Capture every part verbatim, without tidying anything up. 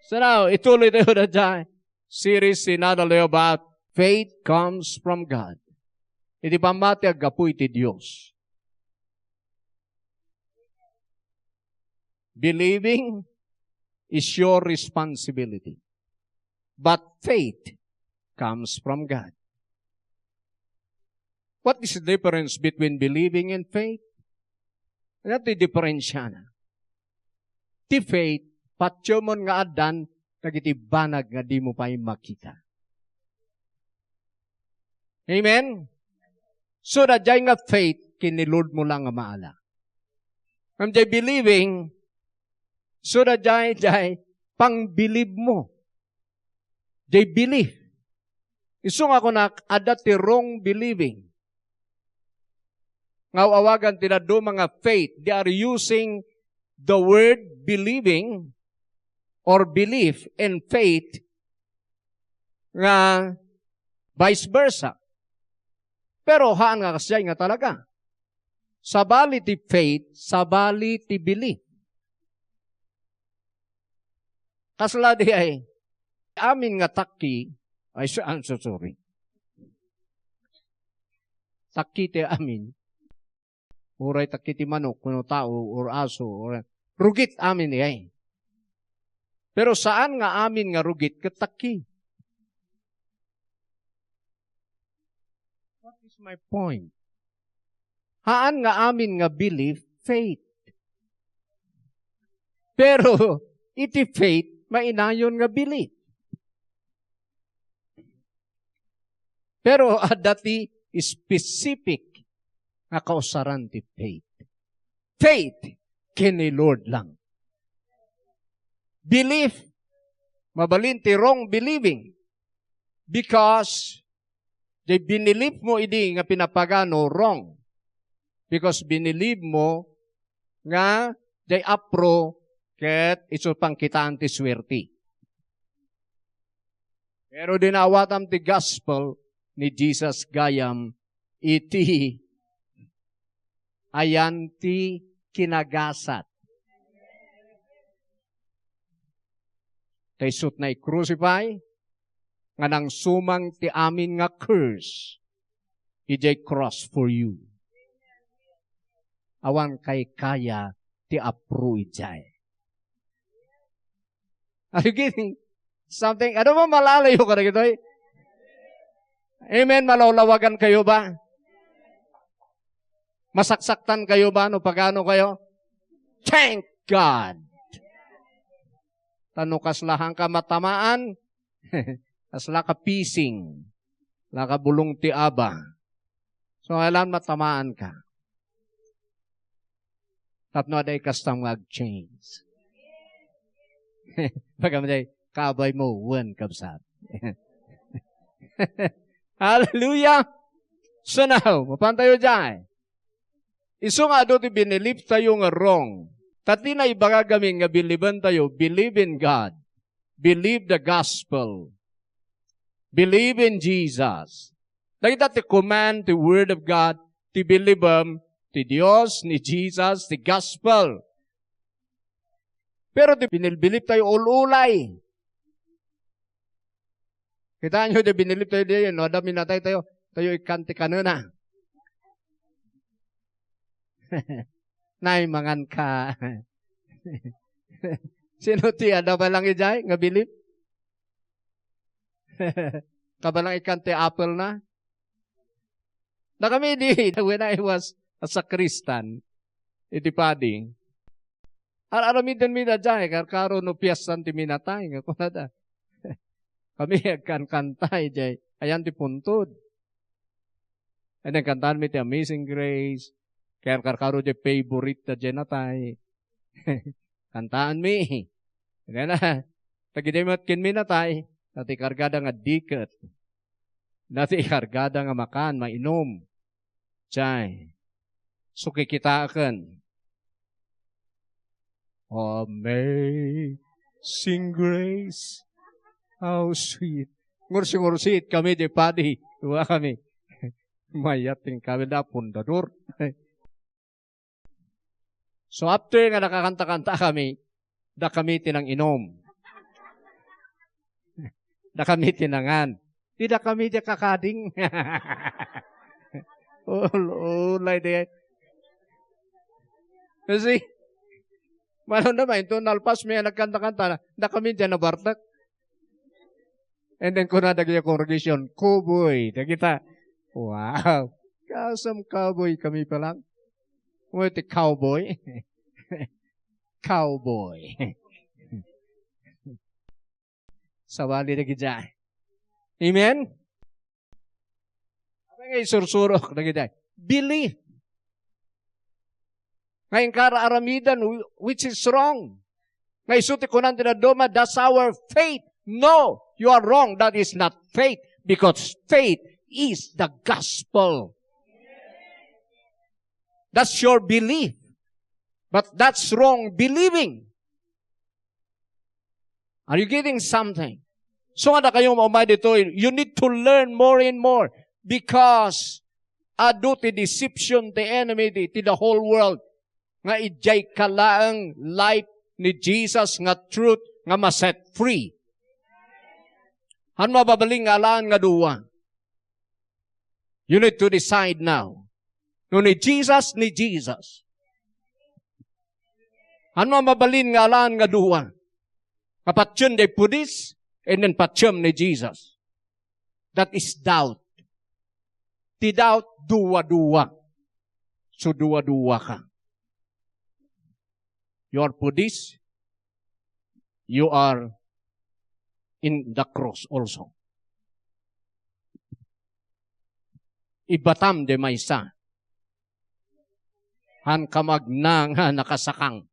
So now, ituloy tayo na dyan. Series ti inadal tayo about faith comes from God. Iti pammati, aggapu iti Dios. Believing is your responsibility. But faith comes from God. What is the difference between believing and faith? Ano ti diferensiana? Ti faith, patiemon nga addan dagiti banag nga dimo pay makita. Amen? So, daydiay nga faith, kiniludmo lang nga maala. Ngem jay believing, so, daydiay, jay pangbilibmo. Jay belief. Isu nga kunak, adda ti wrong believing. Nga aw-awagan ti dadduma nga faith. They are using the word believing or belief and faith nga vice versa. Pero haan nga kasdiay nga talaga. Sabali ti faith, sabali ti belief. Kasla di ay, amin nga takki, ay, so, I'm so sorry. Takki ti amin. Uray takki ti manok, kuno tao, or aso, or, rugit amin, eh. Pero saan nga amin nga rugit ket takki? What is my point? Haan nga amin nga belief, faith. Pero, iti faith, mainayon nga belief. Pero adda ti specific nga kausaran ti faith. Faith ken ni Lord lang. Belief, mabalin ti wrong believing. Because, jay binilip mo idi nga pinapagano, wrong. Because binilip mo nga jay apro ket isu pangkitaan ti suerte. Pero di naawatam ti gospel ni Jesus gayam iti ayan ti kinagasat. Ta isut' na i-crucify, nga nangsumang ti amin nga curse, idiay cross for you. Awan kaykaya ti apro idiay. Are you getting something? Ano ba malalayo ka na gitoy? Amen? Malawlawagan kayo ba? Masaksaktan kayo ba no pagano kayo? Thank God! Ta no kasla haan ka matamaan, kasla ka pising, kasla ka bulong ti aba. So, kailangan matamaan ka. Tapno aday kastam nga ag-change. Baga man jay, kaabay mo, wen, kabsat. Hallelujah! So now, mapan tayo jay. Isu nga adu ti binilip tayo nga wrong. Ta ti naibaga gamin nga bilibentayo, believe in God. Believe the gospel. Believe in Jesus. Dagita ti command ti Word of God, ti bilibem ti Dios, ni Jesus, ti gospel. Pero ti binilbilip tayo, ul-ulay. Kitaenyo, di binilip tayo di, no? Adda minatay tayo, tayo ikkan ti kanena. Nay, mangan ka. Sino ti adda pa lang idiay nga bilip? Kabalang ikkan ti apple na? Nakami di, when I was a sacristan, iti padi, ar-aramiden mi da jay, karkaro no piassan ti minatay, nga kunada. Kami agkankanta idiay, ayan ti puntod. And then kantaan mi ti Amazing Grace. Kaya karkaro di favorite da jay natay. Kantaan mi. Kaya na, tagiday met ken minatay, dati kargada nga diket. Dati kargada nga makan, mainom. Jay. So kikitaaken. Amazing grace, how sweet. Ngursi-ngursit kami, di padi. Iwa kami. Mayat ting kami da pundador. So after nga nakakanta-kanta kami, da kami tinang inom. Dakami ti nangan. Ti dakami diay kakading. Ul-, ulay diay. Kasi, mano na ba, into nalpas mi a nagkanta-kanta, dakami diay nabartek. And then, kuna dagiti congregation, "Cowboy," dagita. Wow! Kasam cowboy kami pa lang. Mo ti cowboy? Cowboy. Sabali na gid. Amen? Apay nga isursurok na gid? Believe. Nga inkara aramidan, wh-, which is wrong. Nga isu ti kunan ti dadduma, "That's our faith." No, you are wrong. That is not faith, because faith is the gospel. That's your belief. But that's wrong believing. Are you getting something? So, nga kayo maumay dito, you need to learn more and more because adu ti deception ti enemy ti, ti the whole world nga idiay kalaeng life ni Jesus nga truth nga ma-set free. Han mababalin nga alaan nga dua. You need to decide now. No ni Jesus, ni Jesus. Ano ang mabalin nga alaan nga dua? Kapatyon diay pudis, and then patyon ni Jesus. That is doubt. Ti doubt, dua-dua. So, dua-dua ka. You are Buddhist, you are in the cross also. Ibatam diay maysa. Han kamagna nga nakasakang.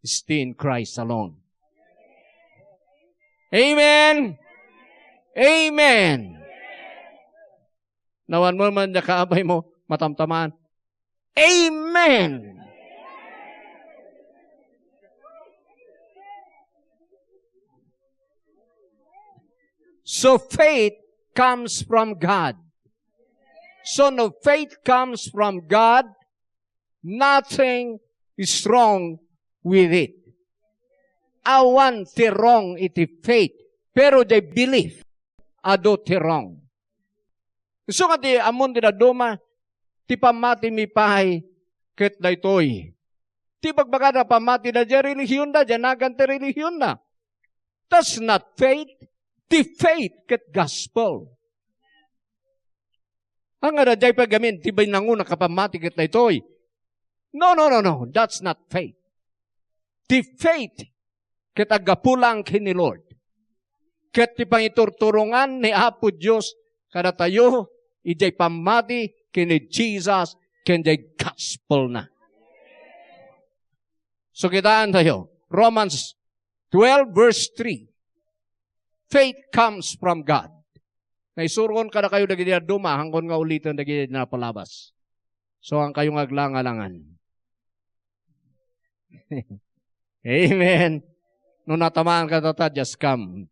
Stay in Christ alone. Amen. Amen. Nawan mo man diay kaabay mo, matamtamaan. Amen. So faith comes from God. So no faith comes from God, nothing is wrong with it. Awan ti wrong iti faith, pero diay belief, adu ti wrong. Isu nga ti ammon ti dadduma, ti pammatimi pay ket daytoy. Ti bagbagada pammati da diay relihion da, diay nagan ti relihion da. That's not faith. Ti faith ket gospel. Ania daydiay pay gamin ti binangon a kapammati ket daytoy? No, no, no, no. That's not faith. Ti faith ket aggapu lang ken ni Lord. Ket ti pangiturturongan ni Apo Dios kadatayo, idiay pammati ken ni Jesus ken diay gospel na. So, kitaan tayo, Romans twelve verse three. Faith comes from God. Naisuron kadakayo dagiti dadduma, haanko nga uliten dagiti napalabas. So, haankayo nga aglangalangan. Amen. No natamaan ka tatta, just come.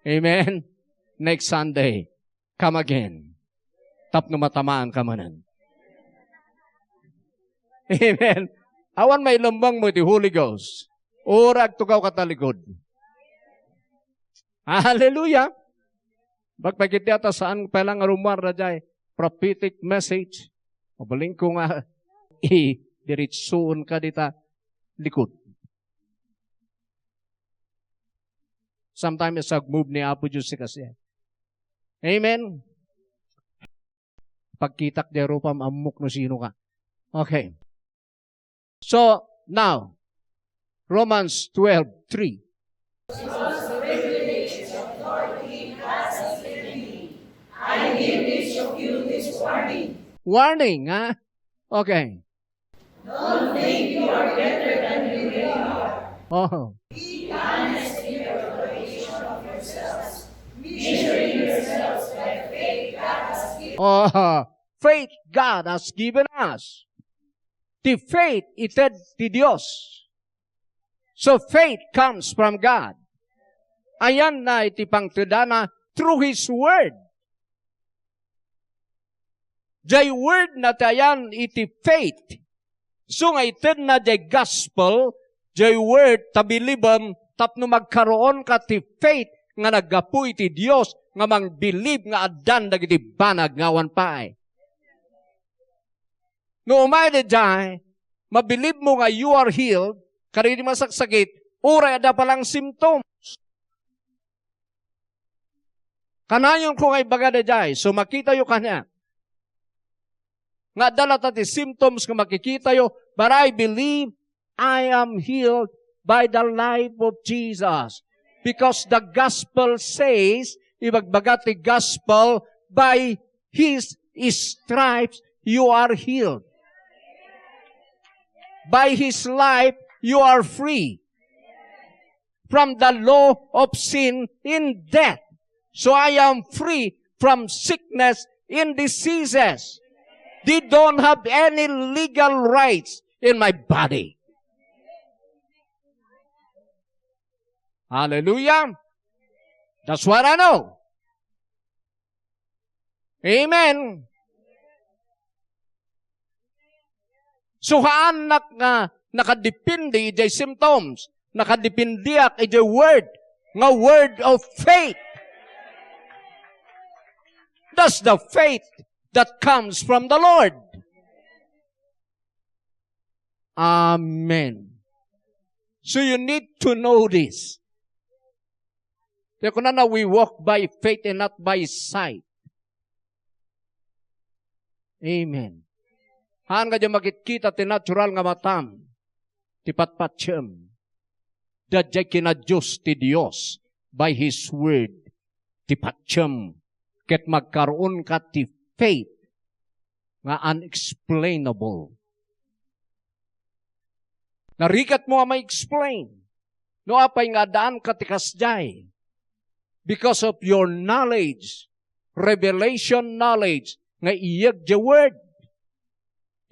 Amen. Next Sunday, come again. Tapno matamaan ka manen. Amen. Awan mailemmeng mo iti Holy Ghost. Uray agtugaw ka talikod. Hallelujah. Bagpagiddi ata saan pay lang nga rummuar daydiay prophetic message. Mabalinko nga idiretsoen ka dita likod. Sometimes, sa move ni Apo Dios ti kasian. Amen. Pagkitak diay rupam, ammok no sino ka. Okay. So, now, Romans twelve three. I give each of you this warning. Warning, ha? Okay. Don't think you are better than you really are. Oh. Be honest in your evaluation of yourselves, measuring yourselves by faith God has given. Oh, faith God has given us. Ti faith, ited ti Dios. So faith comes from God. Ayanna iti pangtedana through His Word. Diay Word na ti ayan iti faith. So nga itedna diay gospel, the word ta bilibem tapno magkaroon ka ti faith nga naggapu iti Dios nga mangbilib nga addan dagiti banag nga awan pay. No umay daydiay, mabilib mo nga you are healed, kadagiti masaksakit, uray adda pa lang symptoms. Kanayon ko nga ibaga daydiay, so makitayo kaniak. Nga adda latta ti symptoms nga makikitayo, but I believe I am healed by the life of Jesus. Because the gospel says, ibagbaga ti gospel, by his stripes you are healed. By his life you are free from the law of sin and death. So I am free from sickness and diseases. They don't have any legal rights in my body. Hallelujah. That's what I know. Amen. So, haannak nga nakadepende idiay symptoms. Nakadepende ak idiay word, nga word of faith. That's the faith that comes from the Lord. Amen. So you need to know this. Kaya kunana, "We walk by faith and not by sight." Amen. Haan nga di makitkita ti natural nga matam, ti patpatiem. Daydiay kina Dios ti Dios by His Word, ti patiem, ket magkaroon ka ti faith nga unexplainable. Narigat mo a ma-explain. No apay nga addaan ka ti kasdiay? Because of your knowledge, revelation knowledge, nga iyeg the Word.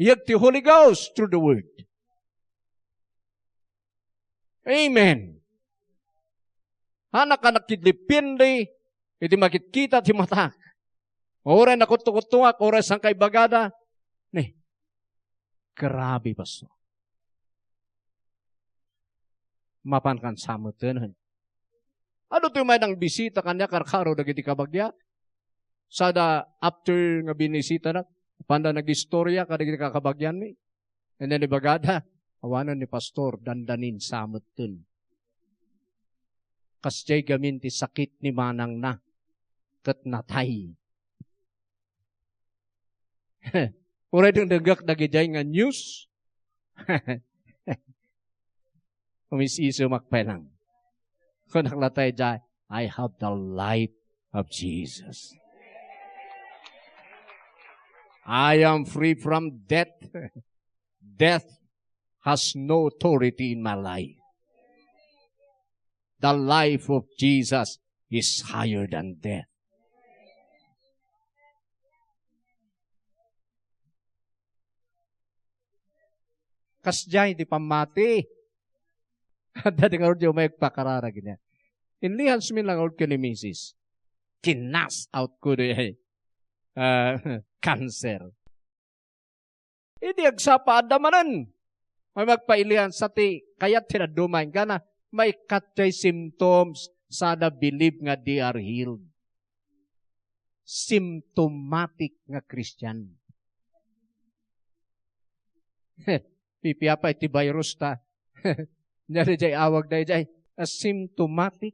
Iyeg ti Holy Ghost through the Word. Amen. Haannak nga nakidepende iti makitkita ti matak. Uray nakuttukuttungak, uray saan ka ibagada. Ni, grabe, pastor. Mapan kan sa metten. Adu ti may nang bisita kaniak, karkaro dagiti kabagia. Sada after nga binisitanak, panda nagistorya kadagiti kakabagianmi. And then ibagada, "Awanen ni pastor, dandanin sa metten. Kasdiay gamin ti sakit ni manangna, ket natay." Uray dengdengngek dagidiay nga news. Umis-isumak pay lang. Kunak latta idiay, "I have the life of Jesus. I am free from death. Death has no authority in my life. The life of Jesus is higher than death." Kasdiay ti pammati. Adda ti ngarud di umay agpakararag niya. Inlihansmi lang ngarud ken ni misis. Kinas out ko di, ah, cancer. Idi agsapa, adda manen. May magpailihan sa ti kayat ti naduma, inggana, maikkat ti symptoms, sada believe nga they are healed. Symptomatic nga Christian. Pipiapay ti virus ta. Nia daydiay awag daydiay, asymptomatic.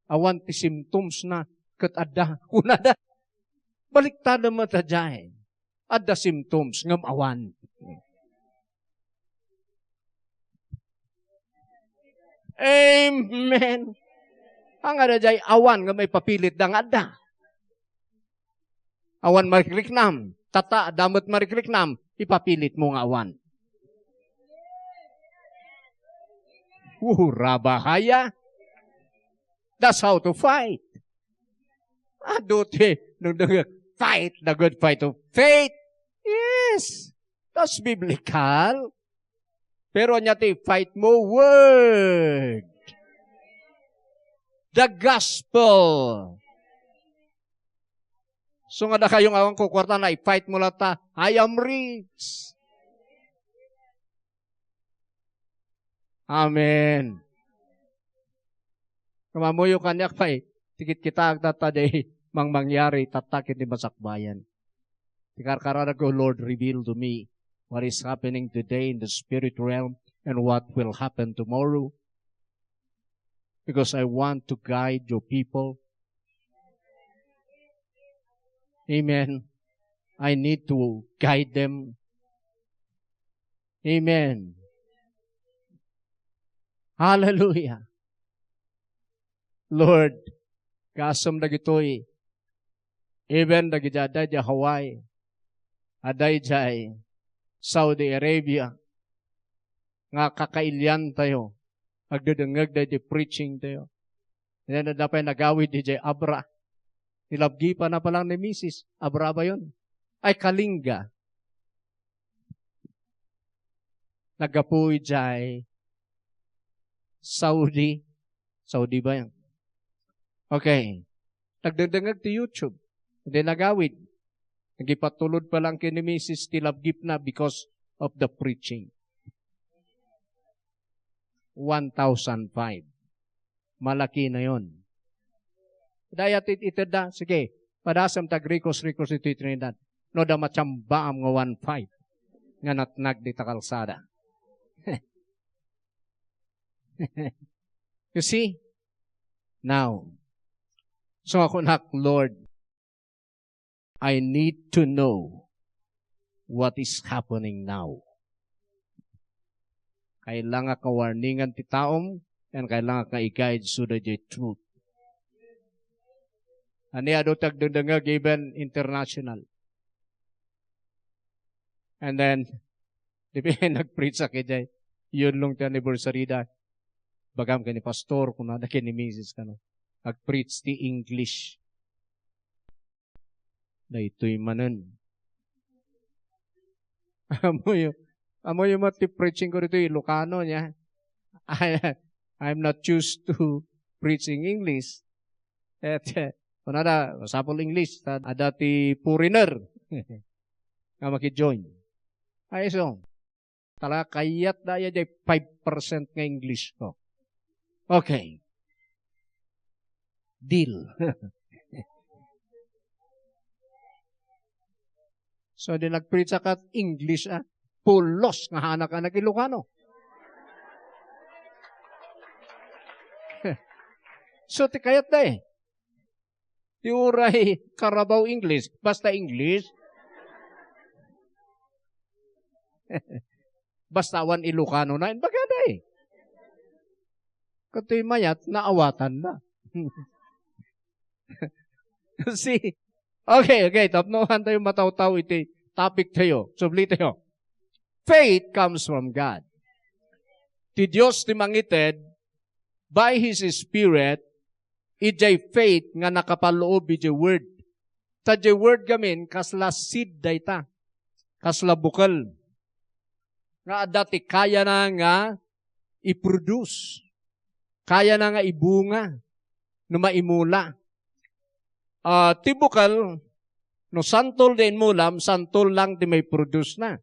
Awan ti symptoms na ket adda. Kunada. Baliktad met daydiay. Adda symptoms ngem awan. Amen. Ania daydiay awan nga maipapilit da nga adda. Awan marikriknam. Tata, adda met marikriknam, ipapilit mo nga awan. Hurabahaya. That's how to fight. Adu ti, nung, nung, fight the good fight of faith. Yes. That's biblical. Pero ania ti fight mo? Word. The gospel. So nga dakayo nga awan kukuarta, na i-fight mo latta, "I am rich." Amen. Kamamuyo kaniak pay, ti kitkitaak tatta di mangmangyari, tatta ken di masakbayan. Ti karkararag ko, "Lord, reveal to me what is happening today in the spirit realm and what will happen tomorrow. Because I want to guide your people." Amen. I need to guide them. Amen. Hallelujah. Lord, gasem dagitoy, even dagiti adda idiay Hawaii, adda idiay Saudi Arabia, nga kakailiantayo, agdedengngeg daydi preaching tayo. Then, adda pay nagawid idiay Abra. Nilabgipan na pa lang ni misis, Abra ba yun? Ay, Kalinga. Naggapu idiay Saudi. Saudi ba yan? Okay. Nagdengdengag ti YouTube. Hindi nagawid. Nagipatulod pa lang ken ni misis ti labgipna because of the preaching. One thousand five. Malaki na yon. Dayat it-, itedda, sige, padasem ta agrikos-rikos iti Trinidad. No da matsambaam nga one five nga natnag dita kalsada. You see? Now, so ako nak, "Lord, I need to know what is happening now." Kailangan ka warningan ti taom, and kailangan ka i-guide so that the truth. Ani adu ti agdengdengeg even international. And then, di ba, nag-preach ak idiay, yun lang ti anniversary da. Bagam ken ni pastor, kunada ken ni misis kano, "Ag-preach ti English." Daytoy manen. Amoyo, amoyo met ti preaching ko ditoy, Ilocano niya. I, I'm not used to preaching English. Et, eh, kunada, masapul English, ta adda ti foreigner nga maki-join. Ay, so, talaga, kayat da aya jay five percent nga English ko. Okay. Deal. So, di nag-preach ak ket English, ah. Pulos nga anak-anak Ilocano. So, ti kayat da eh. Ti uray Carabao English, basta English. Basta awan Ilocano na, imbagada eh. Katoy mayat, naawatan na. See? Okay, okay. Tapno han tayo matawtaw iti topic tayo. Subli tayo. Faith comes from God. Ti Dios ti mangited by His Spirit, idiay faith nga nakapaloob idiay Word. Ta diay Word gamin, kasla seed dayta. Kasla bukel. Nga adda ti kayana nga i-produce. Kayana nga ibunga no maimula. Ah, ti bukel, no santol ti inmulam, santol lang ti maiproduce na.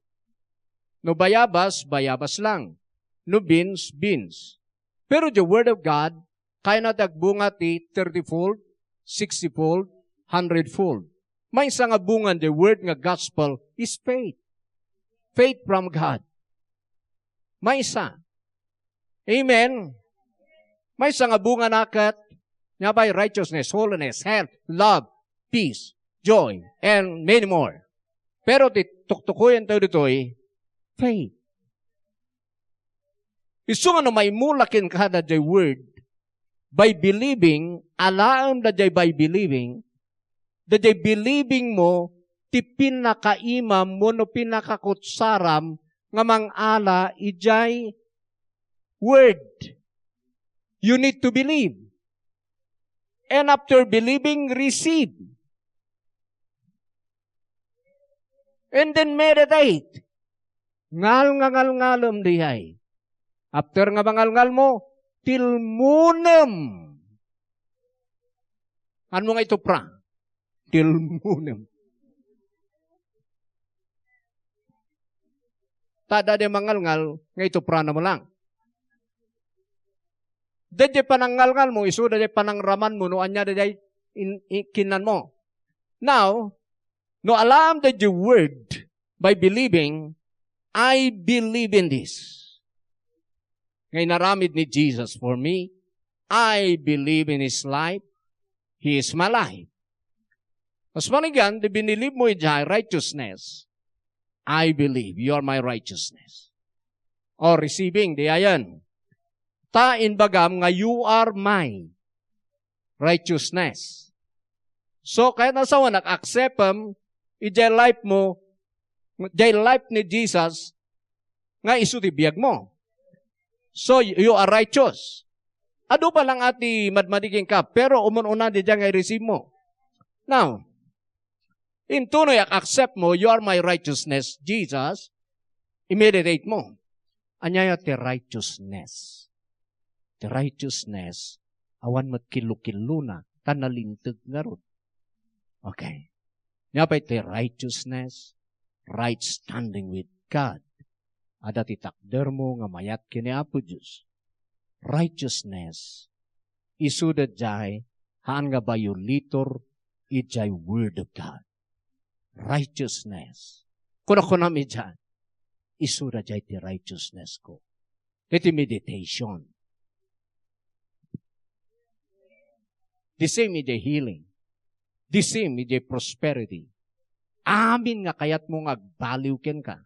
No bayabas, bayabas lang. No beans, beans. Pero the Word of God, kayana ti agbunga ti thirty-fold, sixty-fold, hundred-fold. Maysa nga bungan the Word nga gospel is faith. Faith from God. Maysa. Amen. Maysa nga bunga na ket, nya pay, righteousness, holiness, health, love, peace, joy, and many more. Pero ti tuktukoyen tayo ditoy, faith. Isu nga no maimula kenka daydiay word, by believing, alaem daydiay by believing, daydiay believing mo, ti pinakaimam wenno pinakakutsaram nga mangala idiay word. You need to believe. And after believing, receive. And then meditate. Ngal nga ngalngalem diay. After nga mangalngal mo, tilmunem. Ano nga itupra? Tilmunem. Ta adda diay mangalngal nga ituprana mo lang. Daydiay panangngalngalmo, isu daydiay panangramanmo, no ania daydiay in-, in-, kinnanmo. Now, no alaam daydiay word by believing, "I believe in this." Nga inaramid ni Jesus for me, I believe in His life. He is my life. Mas manigan, di binilib mo ijay righteousness. "I believe you are my righteousness." Or receiving, di ayan. Ta imbagam nga, "You are my righteousness." So, kayat na sawen, acceptem, ijay life mo, ijay life ni Jesus, nga isu ti biag mo. So, you are righteous. Adu pa lang a ti madmadi kenka, pero umun-una daydiay nga i-receive mo. Now, intono accept mo, "You are my righteousness, Jesus," i-meditate mo. Ania ti righteousness? Ti righteousness, awan met killo-killona, ta nalinteg ngarud. Okay. Nia pay ti righteousness, right standing with God. Adda ti takdermo nga mayat ken ni Apo Dios. Righteousness, isu daydiay, haan nga violator ijay Word of God. Righteousness. Kunakunam ijay, isu daydiay ti righteousness ko. Iti meditation. The same iti healing. The same iti prosperity. Amin nga kayatmo nga agbaliw kenka,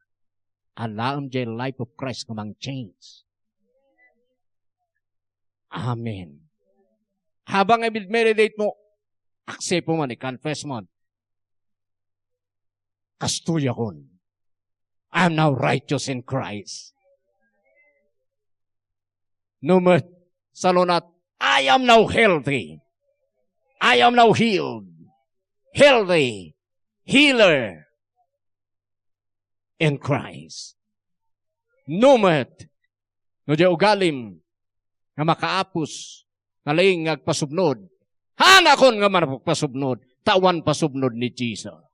alaem jay life of Christ nga mang-change. Amen. Habang i-meditate mo, accept mo man, i-confess mo, "Kastoy akon. I am now righteous in Christ." No met, salunat, "I am now healthy. I am now healed." Healthy. Healer in Christ. No met, no di ugalim nga makaapus, nalaing nga agpasubnod, hanakon nga managpasubnod, ta awan pasubnod ni Jesus.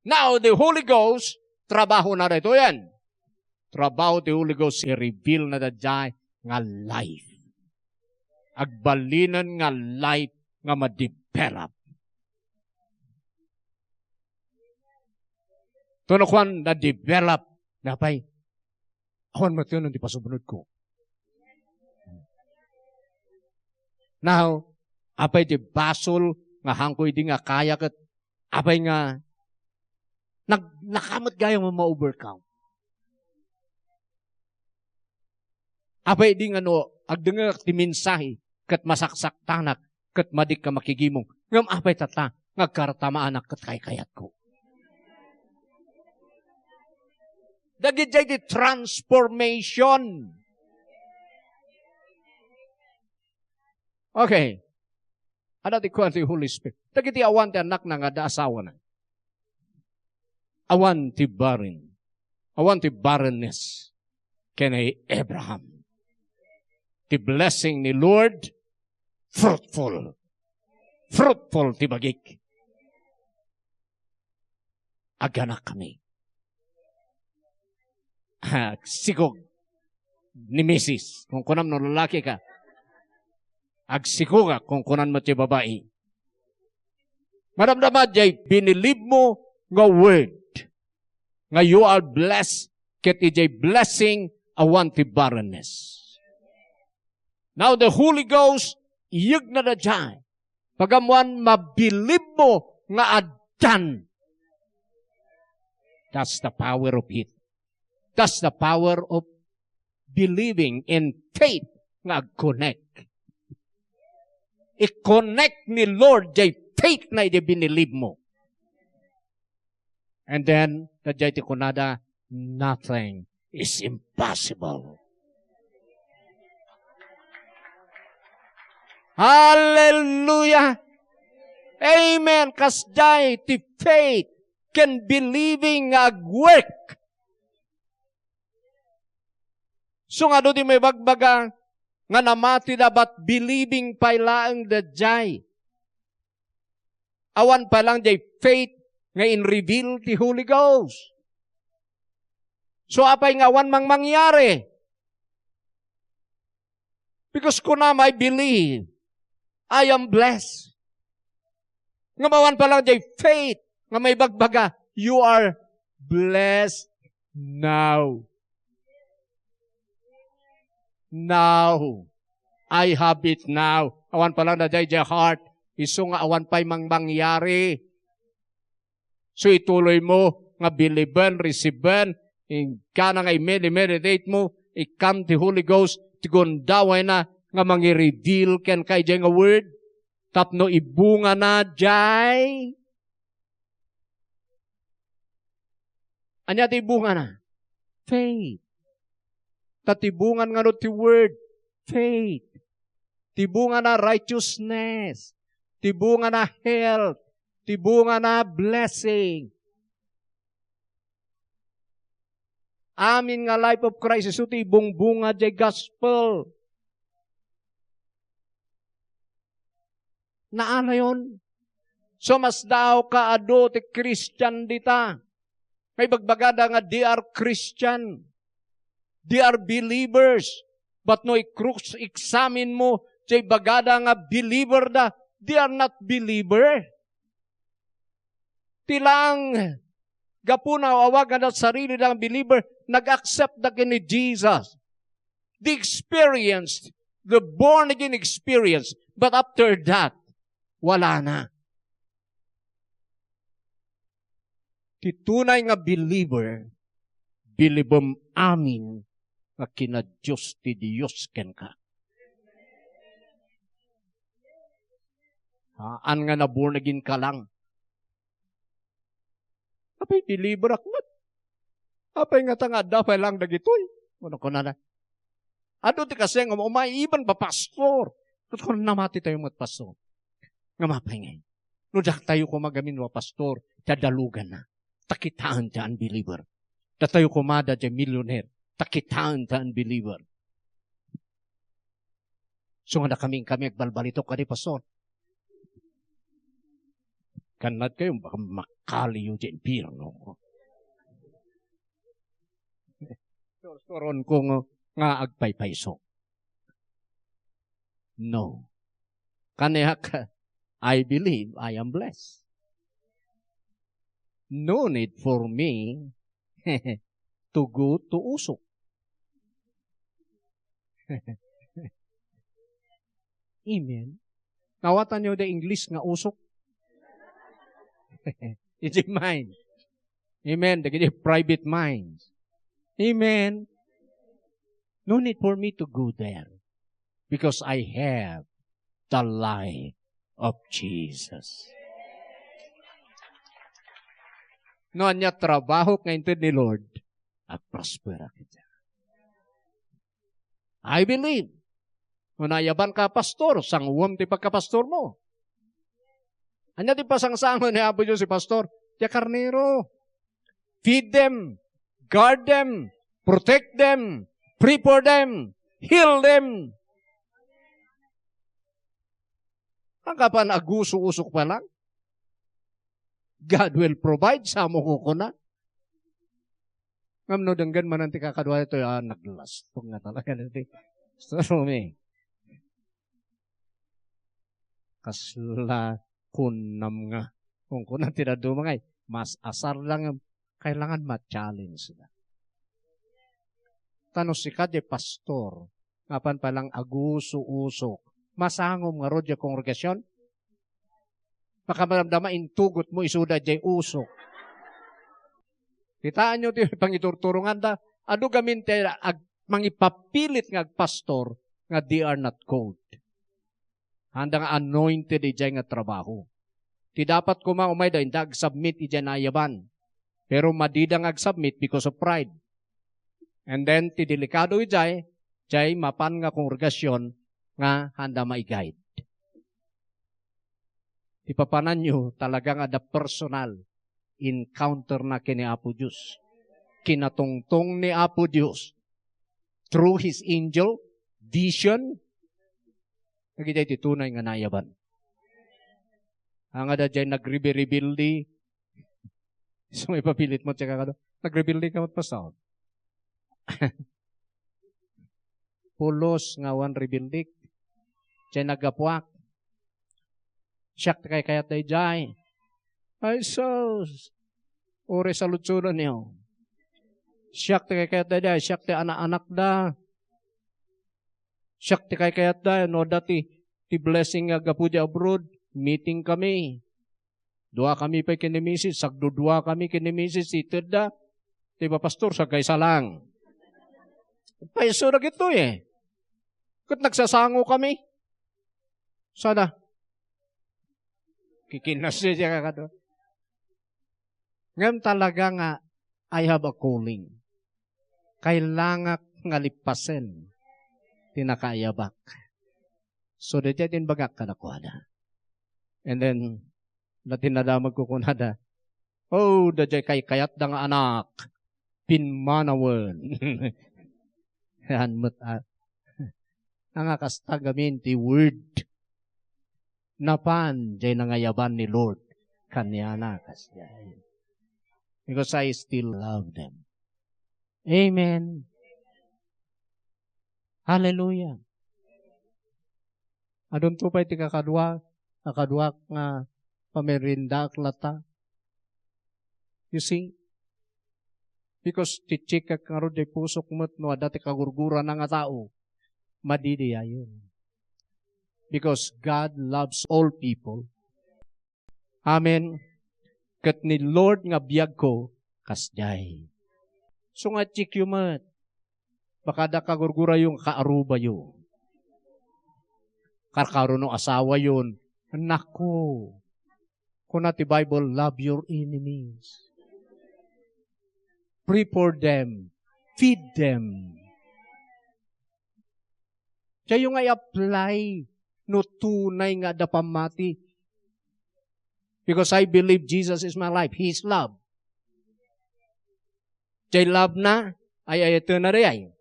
Now, the Holy Ghost, trabaho na daytoy yan. Trabaho ti Holy Ghost, i-reveal na daydiay nga life. Agbalinen nga life nga ma-develop. Tuno kuan, na-develop, napay, awan met ti pasubnodko. Now, apay ti basol nga hangko idi nga kaya ket apay nga nag-, nakamet gayam a ma-overcome? Apay idi nga no agdengngek ti mensahe ket masaksaktanak ket madikka makigimong, ngem apay tatta nga agkartamaanak ket kaykayatko? Dagiti transformation. Okay. Adda ti kuan ti Holy Spirit. Dagiti awan ti annakna nga adda asawana. Awan ti barren. Awan ti barrenness ken ni Abraham. Ti blessing ni Lord, fruitful. Fruitful ti bagik. Aganakami. Agsikog ni misis, kunkunam no lalaki ka. Agsikogak, kunkunan met ti babai. Madamdama jay binilib mo nga word, nga you are blessed, ket ijay blessing awan ti barrenness. Now the Holy Ghost, iyegna daydiay. Pag-ammoan, mabilib mo nga addan. That's the power of it. That's the power of believing in faith nga ag-connect. I-connect ni Lord jay faith na iti binilib mo. And then, daydiay ti kunada, "Nothing is impossible." Hallelujah! Amen! Kasdiay ti faith ken believing nga agwork. So nga adu ti maibagbaga nga namatida, but believing pay laeng daydiay. Awan pay lang jay faith nga in-reveal ti Holy Ghost. So, apay nga awan mang mangyari? Because kunam, "I believe. I am blessed." Ngem awan pay lang jay faith nga maibagbaga, "You are blessed now. Now. I have it now." Awan pay lang dayjay jay heart. Isu nga awan pay mang mangyari. So, ituloy mo nga biliben, resiben, ingkana nga i-meditate mo, ikkan ti Holy Ghost, ti gundawayna nga mangi-reveal kenka idiay nga word, tapno ibungana jay. Ania ti ibungana? Faith. Ta ti bungan ngarud ti word, faith. Ti bungana, righteousness. Ti bungana, health. Ti bungana, blessing. Amin nga life of Christ isu ti ibungbunga jay gospel. Naalayon. So, masdaaw ka adu ti Christian dita. Nga ibagbagada nga they are Christian. They are believers. But no, i-cross-examine mo, jay bagada nga believer da, they are not believer. Ti lang, gapuna awaganda sarili da nga believer, nag-accept da ken ni Jesus. The experience, the born again experience. But after that, wala na. Ti tunay nga believer, bilibem amin nga kina-Dios ti Dios kenka. Haan nga na-born again ka lang. Apay, believer ak met. Apay ngata nga adda pay lang dagitoy? Ano kunana? Adu ti kasian nga umay, even pa pastor. Ket kun namati tayo met, pastor. Nga mapay ngay. No datayo koma gamin wa pastor, ti adaluganna. Ta kitaen ti unbeliever. Datayo koma da jay millionaire. Ta kitaen ti unbeliever. So nga nakami-, kami agbalbalitok kadi, pastor. Kannad kayo, baka makaliyo di impyerno. Sursuron ko nga, nga agpaypayso. No. Kaniak, I believe I am blessed. No need for me to go to usok. Amen. Nawatanyo da English nga usok? It's mine. Amen. Dagiti private minds. Amen. No need for me to go there because I have the life of Jesus. No ania trabahok nga inted ni Lord, agprosperak ita. I believe. No naayaban ka, pastor, sanguem ti pagkapastor mo. Ania ti pasangsango ni Apo Dios ti pastor? Ti karnero. Feed them, guard them, protect them, pray for them, heal them. Ang kapan aguso-usok pa lang? God will provide, sa mo kukuna. Ngem no denggen manen ti kakaduayo, ah, naglastog nga talaga dati. Sorry. Kasla kunam nga. Kung kuna ti dadduma ngay, mas asar lang, kailangan ma-challenge na. Ta no sika di pastor, nga apan pay lang aguso-usok, masangom ngarud di kongregasyon? Makamadamdama intugot mo isuda jay usok. Kitaenyo ti pangiturturonganda, adu gamin ti ag-, mangipapilit nga agpastor nga they are not called. Haanda nga anointed idiay nga trabaho. Ti dapat koma umayda, inda agsubmit idiay naayaban. Pero madida nga agsubmit because of pride. And then, ti delikado idiay, diay mapan nga kongregasyon nga haanda maiguide. Ti papananyo, talaga nga adda personal encounter na ken ni Apo Dios. Kinatungtong ni Apo Dios through His angel, vision. Dagiti ti tunay nga naayaban. Haan nga adda diay nagrebi-rebelde. So, mapapilit mo, tsaka ka, nagrebi-rebelde ka, pastor. Pulos nga awan rebuilding. Diay naggapuak. Siak ti kaykayat daydiay. Ay, sus! Uray saludsodonyo. Siak ti kaykayat daydiay. Siak ti anak-anakda. Siak ti kaykayatda. No adda ti, ti blessing nga aggapu di abroad, meeting kami. Dua kami pay ken ni misis, sagdudua kami ken ni misis, itedda. Ti pastor, sagkaysa lang. Paiso dagitoy eh. Ket nagsasango kami. Sana. Kikinasya diay kakadua. Ngem talaga nga, I have a calling. Kailangak nga lippasen ti nakaayabak. So, daydiay ti imbagak kadakuada. And then, na tinadamag ko kunada, "Oh, daydiay kaykayatda nga anak, pimmanawen." Yan met, ah. Anga kasta gamin ti word. Napan, diay nangayaban ni Lord. Kaniana, kasdiay. Because I still love them. Amen. Hallelujah. Adunto pay ti kakadua, kakaduak nga pamerindaak latta. You see? Because ti-checkak ngarud diay pusok met no adda ti kagurgurana nga tao, madidiayen. Because God loves all people. Amen. Ket ni Lord nga biagko, kasdiay. So nga checkyo met. Baka adda kagurgurayo nga kaarubayo. Karkarono asawayon. Nako. Kuna ti Bible, "Love your enemies. Pray for them. Feed them." Diayyo nga i-apply no tunay nga adda pammati. Because I believe Jesus is my life. He is love. Diay love na, ay-ayatena diay.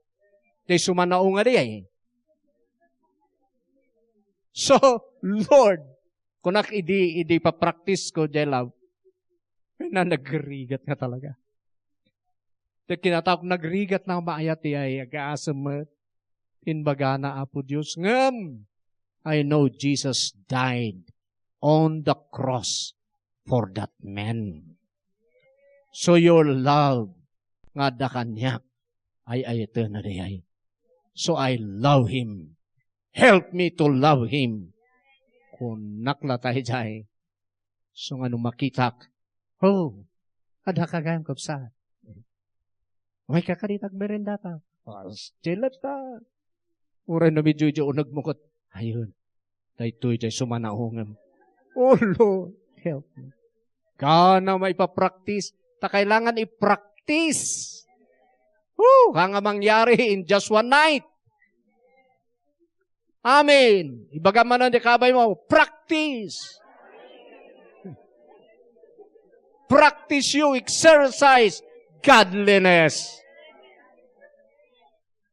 Diay sumanaonga diay. So, Lord, kunak idi, idi pa-practice ko diay love. Ay na, nagrigat nga talaga. Ti kinataok, nagrigat na maayat ti ay agaasem met. Imbagana, Apo Dios, ngem I know Jesus died on the cross for that man. So your love nga adda kaniak, ay-ayatena diay. So I love him. Help me to love him. Kunak latta idiay. So nga no makitak, "Oh, adda ka gayam, kabsat. Umayka kadi ta agmerendata." As, diay latta. Uray no medyo, medyo uneg mo ket, "Ayun, daytoy diay sumanaongem." Oh, Lord, help me. Kana maipapractice. Ta kailangan i-practice. Woo! Haan nga mangyari in just one night. Amen. Ibagam manen ti kabaymo, practice. Practice you, exercise godliness.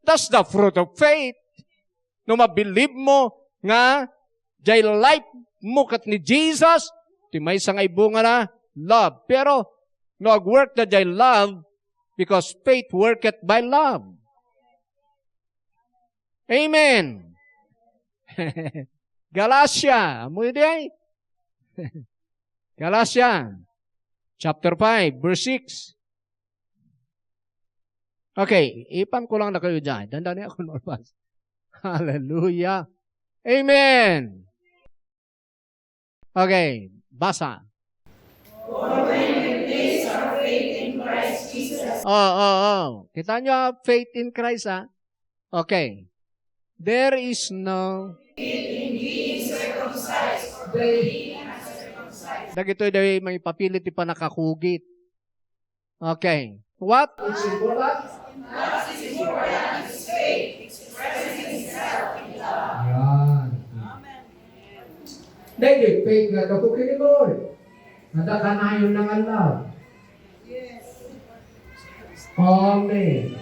That's the fruit of faith. No mabilib mo nga diay life mo ket ni Jesus, ti maysa nga ibungana, love. Pero no agwork daydiay love, because faith worketh by love. Amen. Galatia, ammoyo diay? Galatia, chapter five, verse six. Okay, ipan ko lang na kayo dyan. Dandani ako malpas. Hallelujah. Amen. Okay, basa. For when we place our faith in Christ Jesus. Oh, oh, oh. Kita nyo, ah, faith in Christ, ah. Okay. There is no faith in being circumcised or believing uncircumcised. Dagitoy daw may papilit ti panakakugit. Okay. What? It's important. What is important is faith expressing itself in love. Yan. Daytoy faith nga gapu ken ni Lord. Adda kanayon nga love. Amen.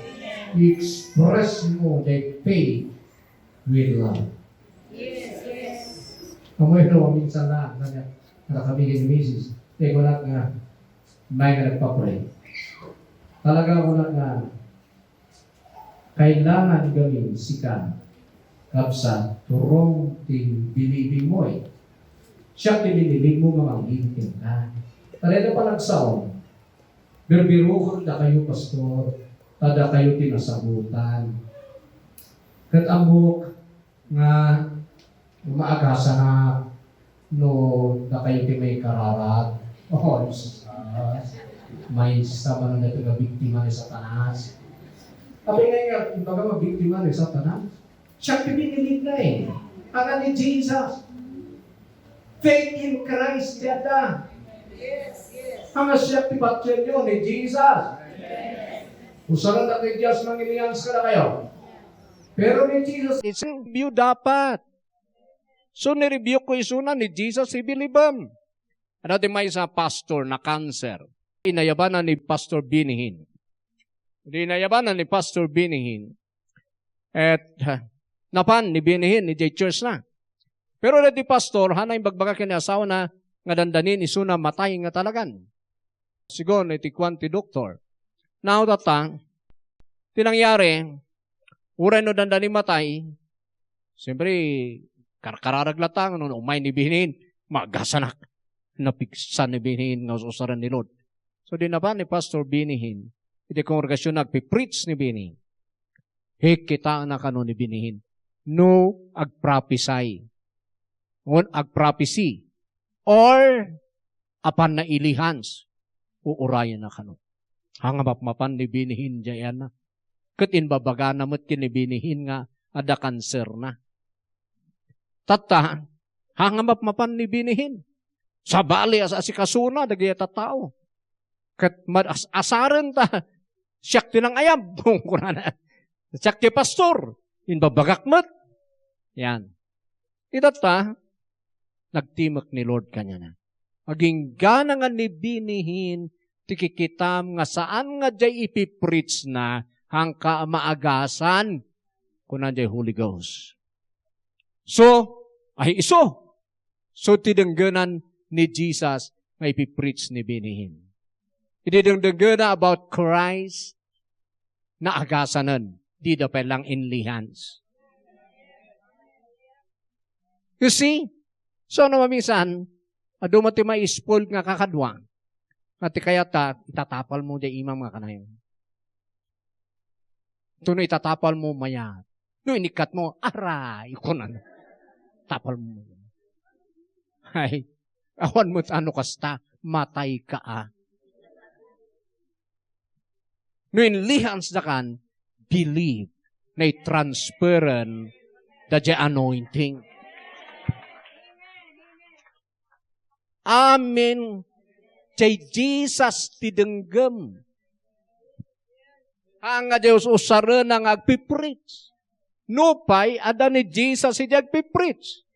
I-express mo the faith with love. Amoy no, minsan na, na, na kami ni misis. Te, wala nga, may nga nagpa-pray. Talaga, wala nga, Kailangan gamin sika, kabsat, turong ti bilibingmo, eh. Siak ti binilibingmo nga manggilid kenka. Taray na panagsaom. Birbirokek dakayo, pastor, ta dakayo ti nasagutan. Ket ammok nga maagasanak no dakayo ti maikararat. Oh, Jesus. Maysa man daytoy nga biktima ni Satanas. Apay nga, nga, ibaga nga biktima ni Satanas? Siak ti binilidna, eh. Ania ni Jesus. Faith in Christ ti adda. Ania siak ti patienyo ni Jesus. Usarennak ni Dios nga mangilyas kadakayo. Pero ni Jesus, it's you dapat. So, ni-rebuke ko isuna ni Jesus, ibilibem. Adda ti maysa a pastor na cancer. Inayabana ni Pastor Benny Hinn. Idi inayabana ni Pastor Benny Hinn, et, ha, napan ni Benny Hinn idiay church na. Pero daytoy pastor, haanna imbagbaga ken ni asawana nga dandanin isuna matay nga talagan. Sigun iti kuan ti doktor. Now, tatta, ti nangyari, uray no dandanin matay, siyempre, karkararag latta, no, no umay ni Benny Hinn, maagasanak. Napigsa ni Benny Hinn nga us-usaren ni Lord. So, idi napan ni Pastor Benny Hinn, iti kongregasionna agpi-preach ni Benny Hinn. Kitaenna kano ni Benny Hinn no agprophecy. Wen agprophecy. Or apan nailihans. Uurayenna kano. Haan nga mapmapan ni Benny Hinn diay ayanna. Ket imbabagana met ken ni Benny Hinn nga adda kanserna. Tatta, haan nga mapmapan ni Benny Hinn. Sabali a asikasona dagiti tattao. Ket mad-as-asaren ta, siak ti nangayab, kunana. Siak ti pastor, imbabagak met. Yan. Itatta, nagtimek ni Lord kaniana. Aginggana nga ni Benny Hinn ti kikitam nga saan nga diay ipipreach na, haan ka maagasan, kuna diay Holy Ghost. So, ay isu. So, ti denggenan ni Jesus nga ipipreach ni Benny Hinn. Idi dengdenggenna about Christ, naagasanen, dida pay lang inlihans. You see? So, no mamisan, adu met ti ma-spoil nga kakadua, nga ti kayat ta, itatapal mo diay imam nga kanayon. Ito no itatapal mo, mayat. No inikkat mo, aray, kunan. Tapal mo. Ay, awan met no kasta, matay ka, a. No inlihans da kan, believe, na transferen da diay anointing. Amen. Diay Jesus ti denggem. Haan nga diay us-usarena nga agpipreach. Nupay, adda ni Jesus idi agpipreach.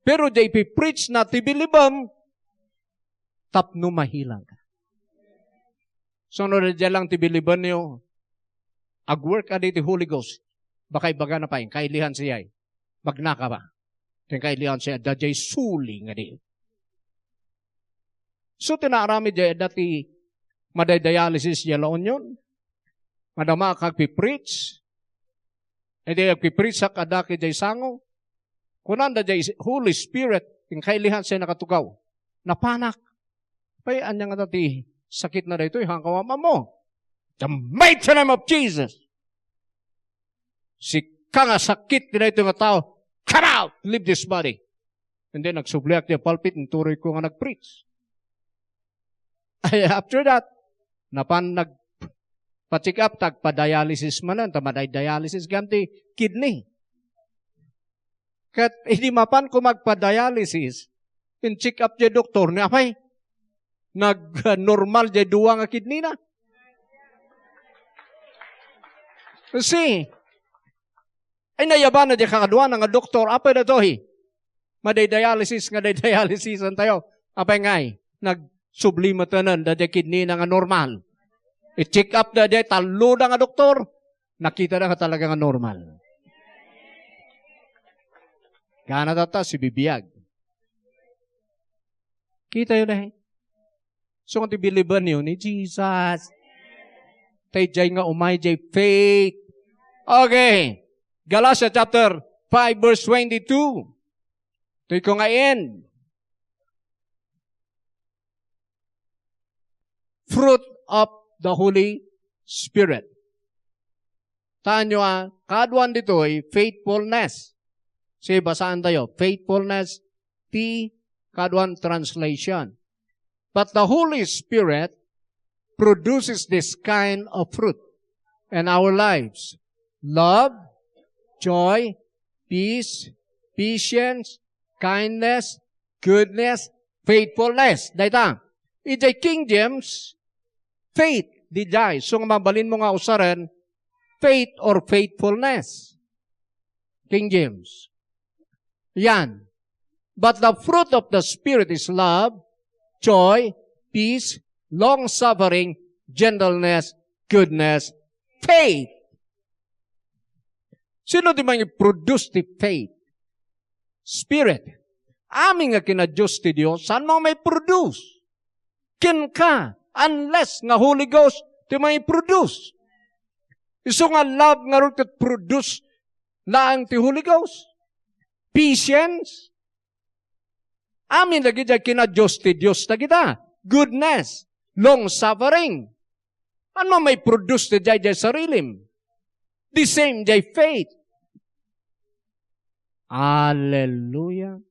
Pero diay ipipreach na ti bilibem, tapno mahilang ka. So, no, diay lang ti bilibenyo, agwork adi ti Holy Ghost. Baka ibagana pay, kailihan siya, eh. Magnaka ba? Ken kailihan siya, adda diay suli nga di. So, ti naaramid diay, adda ti madaydialysis diay La Union. Madama ka agpipreach. Idi agpipreach, sak adda ki diay sango. Kunanda diay Holy Spirit, ken kailihan siya nakatugaw. Napanak. Pay, ania ngata ti sakit na daytoy, haan ka maammo. The mighty name of Jesus. Sika nga sakit ti daytoy nga tao, come out! Leave this body. And then, nagsubliak diay pulpit, inturoy ko nga nagpreach. Ay, after that, napan nagpa-check up, tagpa-dialysis manen, ta maday-dialysis gayam ti kidney. Ket idi mapan ko magpa-dialysis, in-check up diay doktor, ni apay, nag-normal diay dua nga kidney na. See, ay, nayabana diay kakaduana nga doktor, apay datoy? Maday-dialysis nga day-dialysisan tayo. Apay ngay? Nagsubli metennen daydiay kidney na nga normal. I-check up da diay tallo da nga doktor. Nakita da nga talaga nga normal. Gana tatta, sibibiag. Kita yo na, eh. So, ti biliben yo ni Jesus. Tay jay nga umay jay faith. Okay. Galatia chapter five, verse twenty-two. Toy ko nga end. Fruit of the Holy Spirit. Taanyo a, kaduan ditoy, faithfulness. Sige, basaan tayo. Faithfulness, ti kaduan translation. But the Holy Spirit produces this kind of fruit in our lives. Love, joy, peace, patience, kindness, goodness, faithfulness. Dayta, idiay King James, faith, didiay. So, nga mabalinmo nga usaren, faith or faithfulness. King James. Yan. But the fruit of the Spirit is love, joy, peace, long-suffering, gentleness, goodness, faith. Sino ti mangi-produce ti faith? Spirit. Amin nga kina Dios ti Dios, saan mo may produce? Kenka, unless nga Holy Ghost ti mangi-produce. Isu nga love ngarud ket produce laeng ti Holy Ghost. Patience. Amin dagiti kina Dios ti Dios dagita. Goodness, long-suffering. Ano may produce ti jay, jay sarilim? The same jay faith. Hallelujah.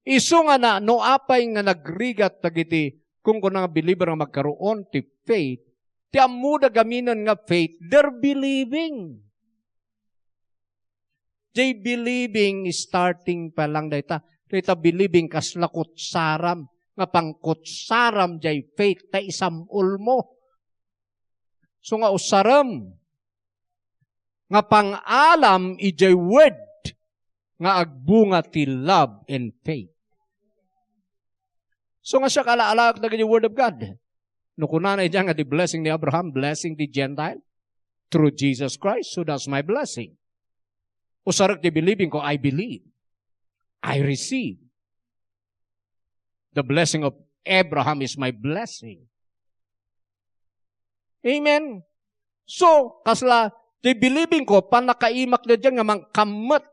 Isu nga na, no apay nga nagrigat dagiti, kung kuna nga believer nga magkaroon ti faith, ti ammoda gaminen nga faith, they're believing. Jay believing starting pa lang dayta. Dayta believing kasla kutsaram, nga pangkutsaram jay faith ta isam-ulmo. So nga usarem nga pang-alam ijay word nga agbunga ti love and faith. So nga siak, ala-alaak dagiti word of God. No kunana idiay nga the blessing ni Abraham, blessing ti Gentile through Jesus Christ, so that's my blessing. Usarek ti believing ko, I believe. I receive. The blessing of Abraham is my blessing. Amen. So, kasla, ti believing ko, pannakaimak daydiay nga mangkammet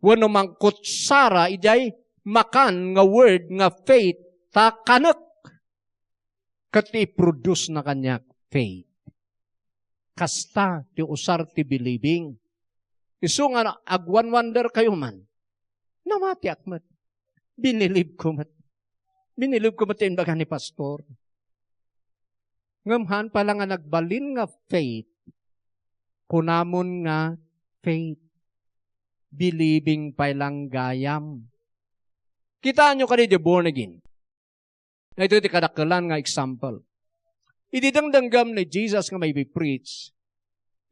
wenno mangkutsara idiay makan nga word nga faith ta kanek. Ket ti i-produce na kaniak faith. Kasta ti usar ti believing. Isu nga agwanwander kayo man, namatiak met. Binilib ko met. Binilib ko met ti imbaga ni pastor. Ngem haan pay lang nga nagbalin nga faith, kunamon nga faith. Believing pay lang gayam. Kitaenyo kadi di born again. Daytoy ti kadakkelan nga example. Idi dengdenggem ni Jesus nga maybe preach,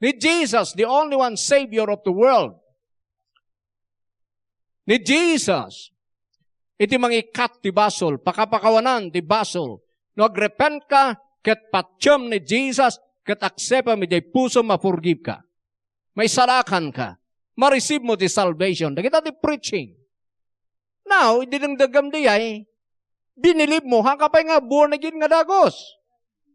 ni Jesus, the only one Savior of the world, ni Jesus, iti mangikat ti basol, pakapakawanan ti basol, no agrepent ka, ket patiem ni Jesus, ket aksepem idiay pusom, ma-forgive ka. Maisalakan ka. Ma-receive mo ti salvation. Dagita ti preaching. Now, idi dengdengngem diay, binilib mo, haan ka pay nga born again nga dagus.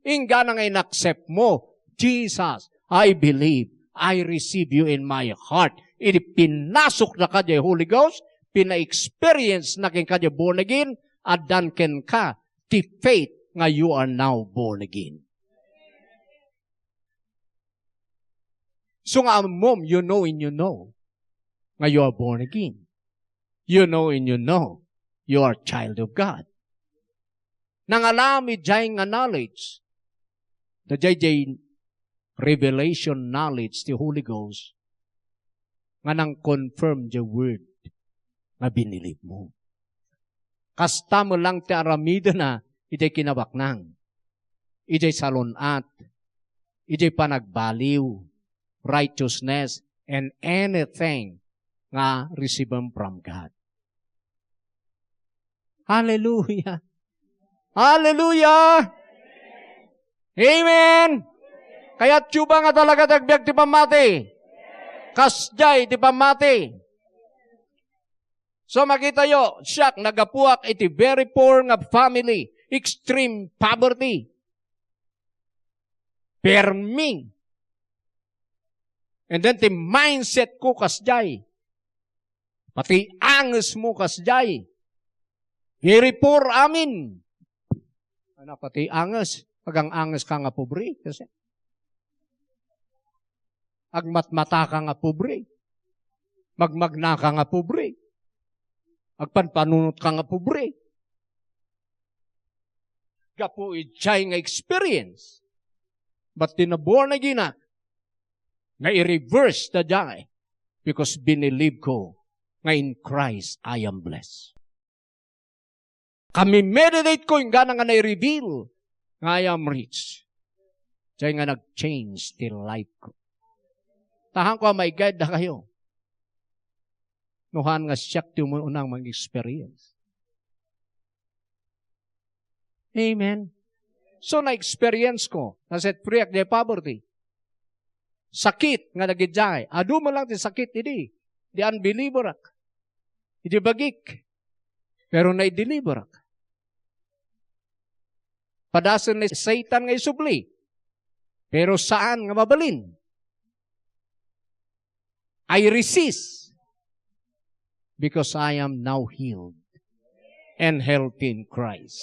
Inggana nga inaccept mo, Jesus, I believe, I receive you in my heart. Idi pinasok na ka diay Holy Ghost, pina-experience na kenka diay born again, addan kenka ti faith nga you are now born again. So nga ammom, you know and you know nga you are born again. You know and you know you are child of God. Nangalam idiay nga knowledge, daydiay revelation knowledge ti Holy Ghost nga nang-confirm diay word nga binilib mo. Kasta met lang ti aramidena idiay kinabaknang, idiay salun-at, idiay panagbaliw, righteousness, and anything nga receive from God. Hallelujah! Hallelujah! Amen! Kayatyo ba nga talaga ti agbiag ti pammati? Kasdiay ti pammati. So, makitayo, siak, naggapuak iti very poor nga family, extreme poverty. Permi. And then ti mindset ko kasjay. Pati anges mo kasjay. Very poor amin. Ano, pati anges. Agang-anges ka nga pobre. Kasi agmatmata ka nga pobre. Magmagna ka nga pobre. Agpanpanunot ka nga pobre. Gapu idiay nga experience. But ti na born again ak, na i-reverse ta diay, because binelieve ko nga in Christ I am blessed. Kami meditate ko inggana nga na-reveal nga I am rich. Diay nga nag-change ti life ko. Tahan ko a mai-guide da kayo. No haan nga siak ti umunang mag-experience. Amen. So, na-experience ko, na-set free ak diay poverty. Sakit nga dagidiay. Adu man lang ti sakit idi. Di unbeliever ak. Idi bagik. Pero na-deliver ak. Padasen ni Satan nga isubli. Pero saan nga mabalin? I resist because I am now healed and healthy in Christ.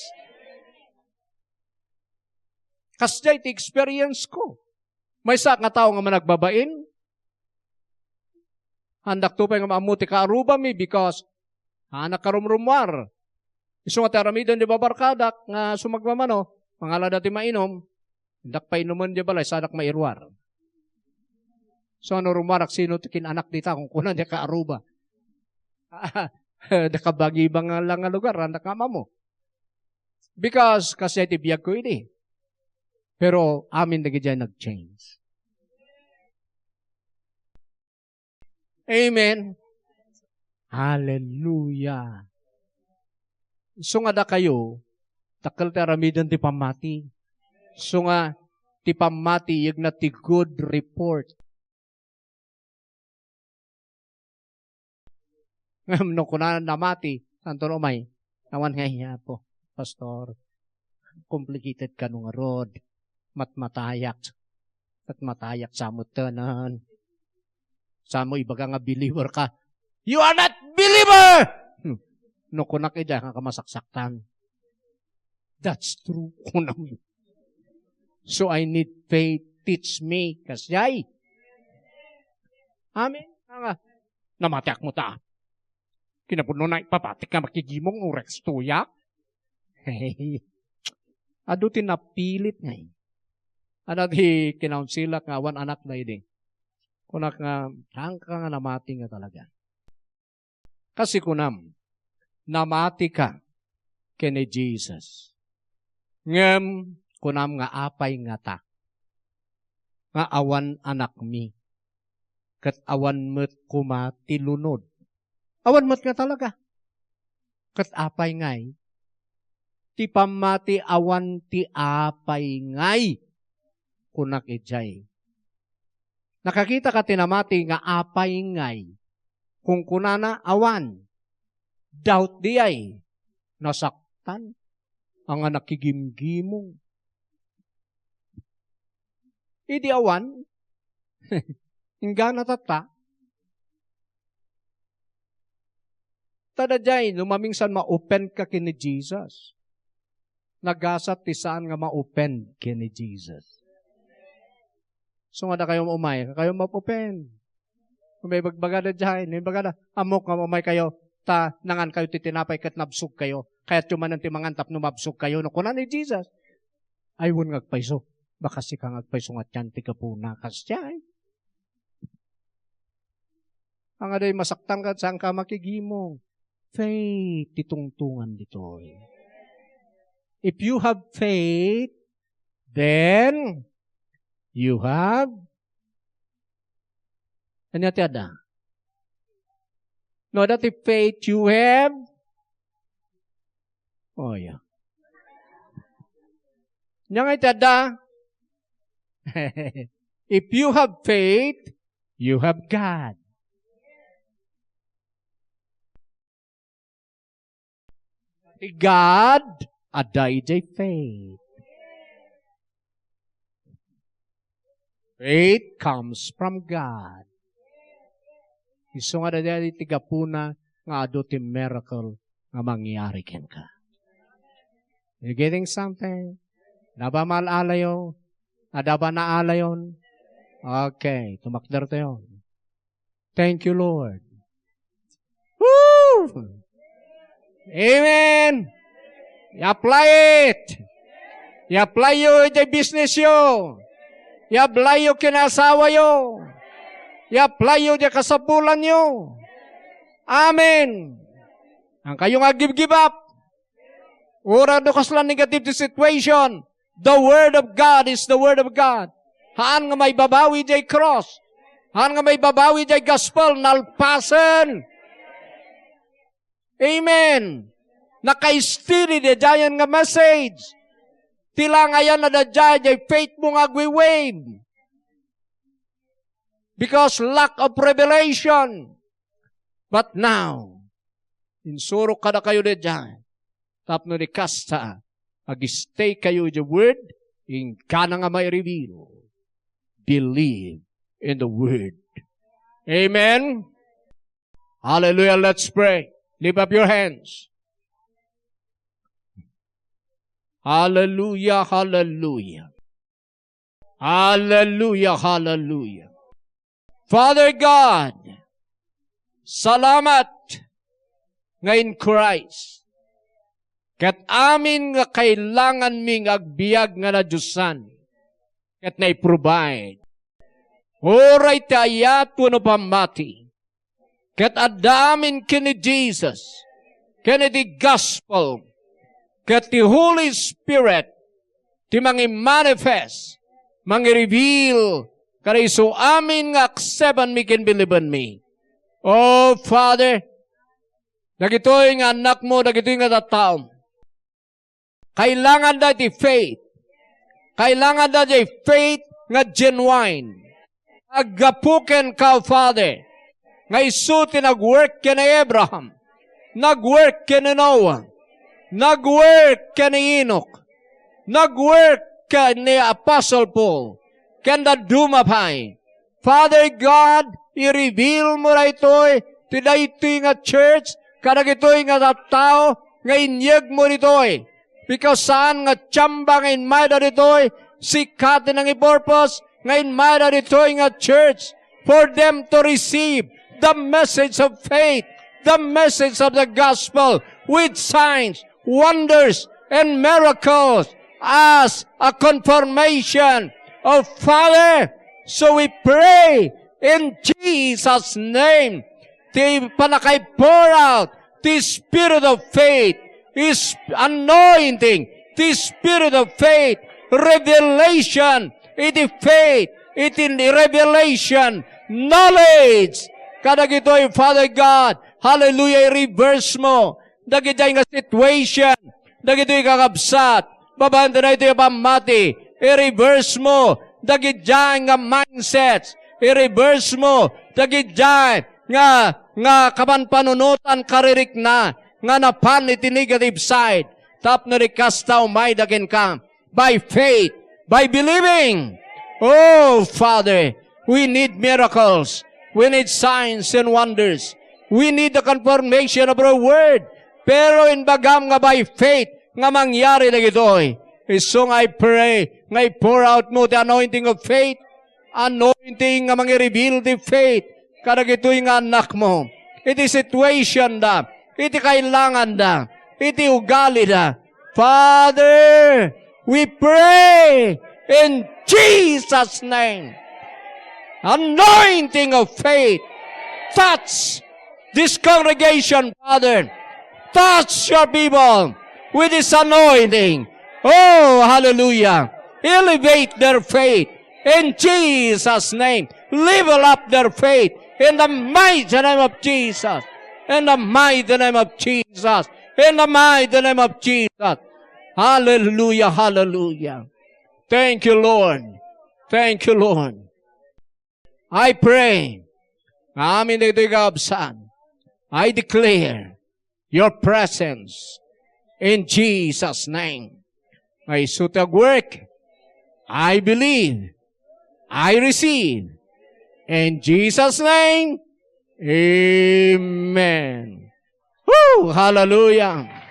Kasdiay ti experience ko. Maysa nga tao nga managbabain, haandak to pay nga maammo ti kaarubami because haanak karumrumuar. Isu nga ti aramiden ti babarkadak nga sumagmamano, mangalada ti mainom, indak painumen diay balay, sadak mairuar. So, no rummuarak, sino ti kin-anak dita, kunkunana diay kaaruba. Dakabagibang lang nga lugar, haandak nga maammo. Because, kasdiay ti biag ko idi. Pero, amin dagidiay nag-change. Amen. Hallelujah. Isu nga dakayo, dakkel ti aramiden ti pammati. Isu nga ti pammati, iyegna ti good report. Ngem no kunana namati, santo no umay, awan nga iya, Apo, Pastor, complicated kano ngarud, matmatayak, matmatayak sa muttenan. Saan mo ibaga nga believer ka? You are not believer! Hmm. No kunak ida nga kamasaksaktan. That's true, kunam. So I need faith. Teach me. Kasdiay. Amen. Nga, namatiak mo ta. Kinapudno na ipapatik nga makigimong oras tuyak. Adu ti napilit nga. Ano ti kinaunsilak nga awan anak na idi? Kunak nga, saan ka nga namati nga talaga? Kasi kunam, namati ka ken ni Jesus. Ngem kunam nga apay ngata nga awan anakmi, ket awan met koma ti lunod. Awan met nga talaga. Ket apay ngay? Ti pammati awan ti apay ngay, kunak idiay. Nakakita ka ti namati nga apay ngay? Kunkunana, awan. Doubt diay. Nasaktan. Anga nakigimgimong. Idi awan, inggana tatta. Ta daydiay, no mamingsan ma-offend ka ken ni Jesus. Nagasat ti saan nga ma-offend ken ni Jesus. So nga dakayo umay, kayo ma-offend. May bagbaga da daydiay, may bagada, ammok nga umay kayo, ta nangan kayo ti tinapay ket nabsog kayo. Kayatyo manen ti mangan tapno mabsog kayo. No, kuna ni Jesus, "Ay, wen nga agpayso. Baka sika nga agpayso nga tian ti gapuna." Kasdiay. Anga day masaktan ka, saan ka makigimong? Faith ti tungtungan ditoy. If you have faith, then you have, ania ti adda? No, that if faith you have, oh, yeah. Ania nga iti adda? If you have faith, you have God. Ti God, adda idiay faith. Faith comes from God. Isu nga daydi ti gapuna nga adu ti miracle nga mangyari kenka. You getting something? Adda ba maal-alayo? Adda ba naalayon? Okay, tumakder tayo. Thank you, Lord. Woo! Amen! I-apply it! I-apply yo idiay business yo. I-apply yo ken asawa yo. I-apply yo idiay kasapulan yo. Amen! Haan kayo nga give, give up. Uray adu kasla negative ti situation, the Word of God is the Word of God. Haan nga maibabawi diay cross. Haan nga maibabawi diay gospel, nalpasen. Amen. Naka-steady daydiayen nga message. Ti langayan na daydiay, diay faith mo nga agwi-wave. Because lack of revelation. But now, insurok kadakayo daydiay, tapno di kasta, ag-stay kayo iti word, inggana nga mai-reveal. Believe in the word. Amen? Hallelujah. Let's pray. Lift up your hands. Hallelujah, hallelujah. Hallelujah, hallelujah. Father God, salamat nga in Christ, ket amin nga kailanganmi nga agbiag nga nadiosan, ket nai-provide. Uray ti ayat wenno pammati, ket adda amin ken ni Jesus, ken iti gospel, ket ti Holy Spirit, ti mangimanifest, mangireveal, kada isu amin nga aksebanmi ken bilibenmi. Oh, Father, dagitoy nga annakmo, dagitoy nga tattaom, kailanganda iti faith. Kailanganda iti faith nga genuine. Aggapu kenka, Father, nga isu ti nag-work ken ni Abraham, nag-work ken ni Noah, nag-work ken ni Enoch, nag-work ken ni Apostle Paul, ken dadduma pay. Father God, i-reveal mo daytoy ti daytoy nga church, kadagitoy nga tattao nga inyegmo ditoy. Because saan nga tsamba nga inmayda ditoy, sika ti nangipurpose nga inmayda ditoy nga church for them to receive the message of faith, the message of the gospel with signs, wonders, and miracles as a confirmation of Father. So we pray in Jesus' name, ti pannakaiporaw ti Spirit of faith, is anointing, ti Spirit of faith, revelation, iti faith, iti revelation, knowledge. Kadagitoy, Father God, hallelujah, i-reverse mo dagiti nga situation, dagitoy kakabsat, babaen ti daytoy a pammati, i-reverse mo dagidiay nga mindsets, i-reverse mo dagidiay nga, nga kapanpanunotan karirikna nga napan iti negative side. Tapno di kasta, umayda kenka by faith, by believing. Oh, Father, we need miracles. We need signs and wonders. We need the confirmation of your word. Pero imbagam nga by faith nga mangyari dagitoy. Isu nga I pray nga i-pour out mo the anointing of faith, anointing nga mangi-reveal the faith kadagitoy nga annakmo. Iti situation da, iti kailangan da, iti ugali da. Father, we pray in Jesus' name. Anointing of faith. Touch this congregation, Father. Touch your people with this anointing. Oh, hallelujah. Elevate their faith in Jesus' name. Level up their faith in the mighty name of Jesus. In the mighty name of Jesus. In the mighty name of Jesus. Hallelujah, hallelujah. Thank you, Lord. Thank you, Lord. I pray nga amin dagitoy kakabsat, I declare your presence in Jesus' name. Nga isu ti agwork, I believe, I receive. In Jesus' name, amen. Woo! Hallelujah!